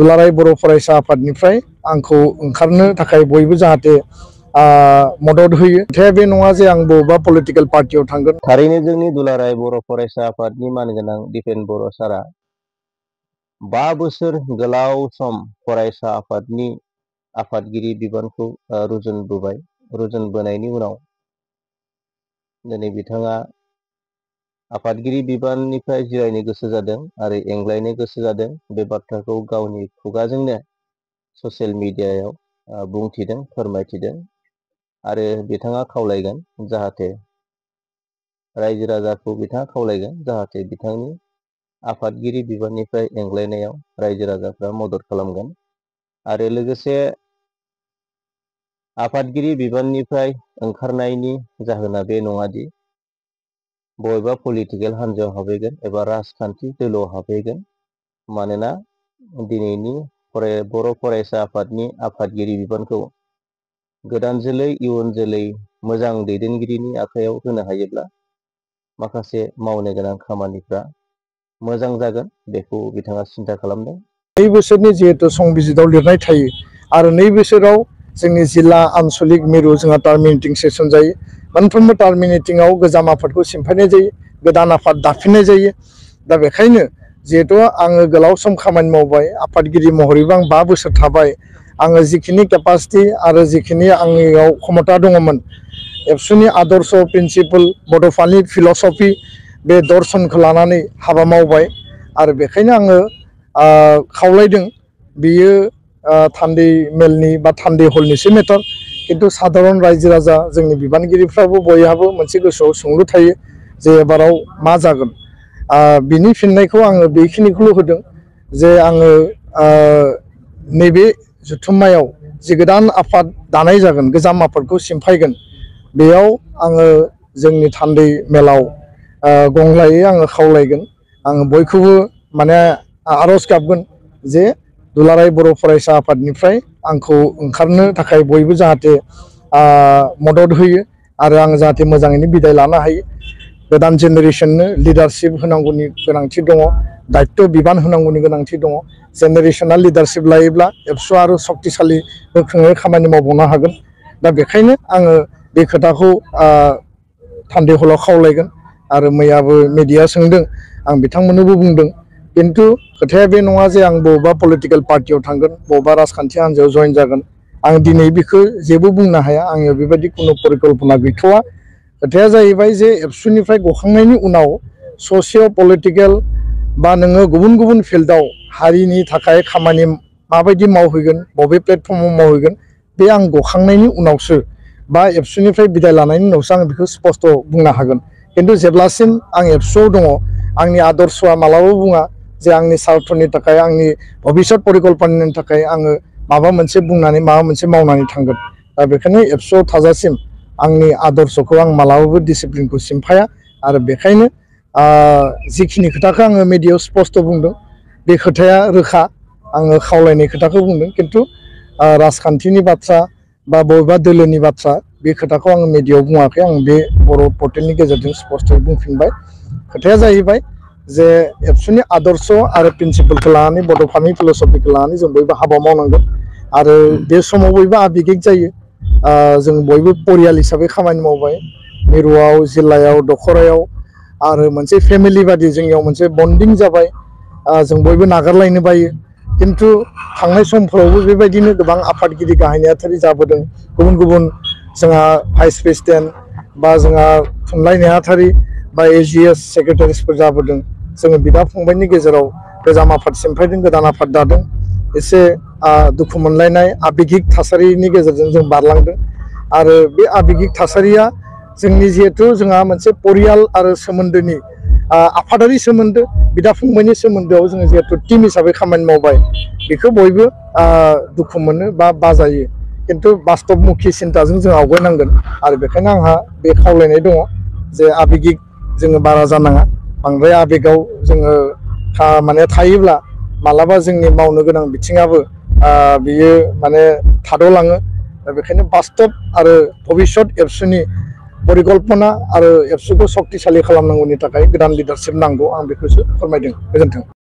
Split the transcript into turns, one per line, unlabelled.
दुलाराय बर' फरायसा आफादनिफ्राय आंखौ ओंखारनो थाखाय बयबो जाहाथे मदद होयो। खोथाया बे नङा जे आं बबेबा पलिटिकल पार्टियाव थांगोन।
थारैनो जोंनि दुलाराय बर' फरायसा आफादनि मानगोनां दिपेन बर' सारा 5 बोसोर गोलाव सम फरायसा आफादनि आफादगिरि बिबानखौ रुजुनबोनायनि उनाव दिनै बिथाङा आफादगिरि बिबाननिफ्राय जिरायनो गोसो जादों आरो एंग्लायनो गोसो जादों। बे बाथ्राखौ गावनि खुगाजोंनो ससियेल मिडियायाव बुंथिदों, फोरमायथिदों आरो बिथाङा खावलायगोन जाहाथे रायजो राजाखौ बिथाङा खावलायगोन जाहाथे बिथांनि आफादगिरि बिबाननिफ्राय एंग्लायनायाव रायजो राजाफ्रा मदद खालामगोन आरो लोगोसे आफादगिरि बिबाननिफ्राय ओंखारनायनि जाहोना बे नङादि बबेबा पलिटिकेल हान्जायाव हाबहैगोन एबा राजखान्थि दोलोआव हाबहैगोन। मानोना दिनैनि बर' फरायसा आफादनि आफादगिरि बिबानखौ गोदान जोलै, इयुन जोलै मोजां दैदेनगिरिनि आखायाव होनो हायोब्ला माखासे मावनो गोनां खामानिफ्रा मोजां जागोन, बेखौ बिथाङा सिन्था खालामदों।
2 बोसोरनि जिहेतु संबिजिताव लिरनाय थायो आरो 2 बोसोराव जोंनि जिल्ला आनसलिक मिरु जोंहा टार्मिनेटिं सेसन जायो। मोनफ्रोमबो टार्मिनेटिंआव गोजाम आफादखौ सिमफायनाय जायो, गोदान आफाद दाफिननाय जायो। दा बेखायनो जिहेतु आङो गोलाव सम खामानि मावबाय, आफादगिरि महरैबो आं 5 बोसोर थाबाय, आङो जिखिनि केपासिटि आरो जिखिनि आंनियाव क्षमता दङमोन, एबसुनि आदर्श, प्रिन्सिपल, बड'फानि फिलसफि बे दर्शनखौ लानानै हाबा मावबाय आरो बेखायनो आङो खावलायदों बियो थान्दै मेलनि बा थान्दै हलनिसो मेटार, किन्तु साधारन रायजो राजा जोंनि बिबानगिरिफ्राबो बयहाबो मोनसे गोसोआव सोंलु थायो जे एबाराव मा जागोन। बिनि फिननायखौ आङो बेखिनिखौल' होदों जे आङो नैबे जथुम्मायाव जे गोदान आफाद दानाय जागोन, गोजाम आफादखौ सिमफायगोन, बेयाव आङो जोंनि थान्दै मेलाव गंग्लायै आङो खावलायगोन। आङो बयखौबो माने आरज गाबगोन जे दुलाराय बर' फरायसा आफादनिफ्राय आंखौ ओंखारनो थाखाय बयबो जाहाथे मदद होयो आरो आं जाहाथे मोजाङैनो बिदाय लानो हायो। गोदान जेनेरेसननो लिडारशिप होनांगौनि गोनांथि दङ, दायित्व बिबान होनांगौनि गोनांथि दङ। जेनेरेसना लिडारशिप लायोब्ला एबसुआ आरो शक्तिशालि गोख्रोङै खामानि मावबावनो हागोन। दा बेखायनो आङो बे खोथाखौ थान्दै हलाव खावलायगोन आरो मैयाबो मिडिया सोंदों, आं बिथांमोननोबो बुंदों। किन्तु खोथाया बे नङा जे आं बबेबा पलिटिकल पार्टियाव थांगोन, बबेबा राजखान्थि हान्जायाव जइन जागोन। आं दिनै बेखौ जेबो बुंनो हाया, आङो बेबायदि खुनु परिकल्पना गैथ'वा। खोथाया जाहैबाय जे एबसुनिफ्राय गखांनायनि उनाव ससिय' पलिटिकेल बा नोङो गुबुन गुबुन फिल्डआव हारिनि थाखाय खामानि माबायदि मावहैगोन, बबे प्लेटफर्माव मावहैगोन, बे आं गखांनायनि उनावसो बा एबसुनिफ्राय बिदाय लानायनि उनावसो आं बेखौ स्पस्ट बुंनो हागोन। किन्तु जेब्लासिम आं एबसुआव दङ, आंनि आदर्शआ मालाबाबो बुङा जे आंनि सार्थनि थाखाय, आंनि भबिष्यत परिकल्पनानि थाखाय आङो माबा मोनसे बुंनानै माबा मोनसे मावनानै थांगोन। दा बेखायनो एबसुआव थाजासिम आंनि आदर्शखौ आं मालाबाबो डिसिप्लिनखौ सिमफाया आरो बेखायनो जिखिनि खोथाखौ आङो मिडियायाव स्पस्ट बुंदों, बे खोथाया रोखा। आङो खावलायनाय खोथाखौ बुंदों, किन्तु राजखान्थिनि बाथ्रा बा बबेबा दोलोनि बाथ्रा बे खोथाखौ आङो मिडियायाव बुङाखै। आं बे बर' पर्टेलनि गेजेरजों स्पस्टयै बुंफिनबाय। खोथाया जाहैबाय जे एबसुनि आदर्श आरो प्रिन्सिपलखौ लानानै, बड'फानि फिलसफिखौ लानानै जों बयबो हाबा मावनांगोन आरो बे समाव बयबो आबेगिक जायो। जों बयबो परियाल हिसाबै खामानि मावबाय, मिरुआव, जिल्लायाव, दखरायाव आरो मोनसे फेमिलि बादि जोंनियाव मोनसे बन्डिं जाबाय। जों बयबो नागारलायनो बायो, किन्तु थांनाय समफोरावबो बेबायदिनो गोबां आफादगिरि गाहाय नेहाथारि जाबोदों। गुबुन गुबुन जोंहा भाइस प्रेसिडेन्ट बा जोंहा थुनलाइ नेहाथारि बा AGS सेक्रेटारिसफोर जाबोदों। जोङो बिदा फंबायनि गेजेराव गोजाम आफाद सिमफायदों, गोदान आफाद दादों। एसे दुखु मोनलायनाय आबेगिक थासारिनि गेजेरजों जों बारलांदों आरो बे आबेगिक थासारिया जोंनि जिहेथु जोंहा मोनसे परियाल आरो सोमोन्दोनि आफादारि सोमोन्दो, बिदा फंबायनि सोमोन्दोआव जोङो जिहेतु टिम हिसाबै खामानि मावबाय, बेखौ बयबो दुखु मोनो बा बाजायो। किन्तु बास्तबमुखि सिन्ताजों जों आवगायनांगोन आरो बेखायनो आंहा बे खावलायनाय दङ जे आबेगिक जोङो बारा जानाङा। बांद्राय आबेगाव जोङो माने थायोब्ला मालाबा जोंनि मावनो गोनां बिथिङाबो बियो माने थाद'लाङो। दा बेखायनो बास्तब आरो भबिष्यत एबसुनि परिकल्पना आरो एबसुखौ शक्तिशालि खालामनांगौनि थाखाय गोदान लिडारशिप नांगौ, आं बेखौसो फोरमायदों। गोजोन्थों।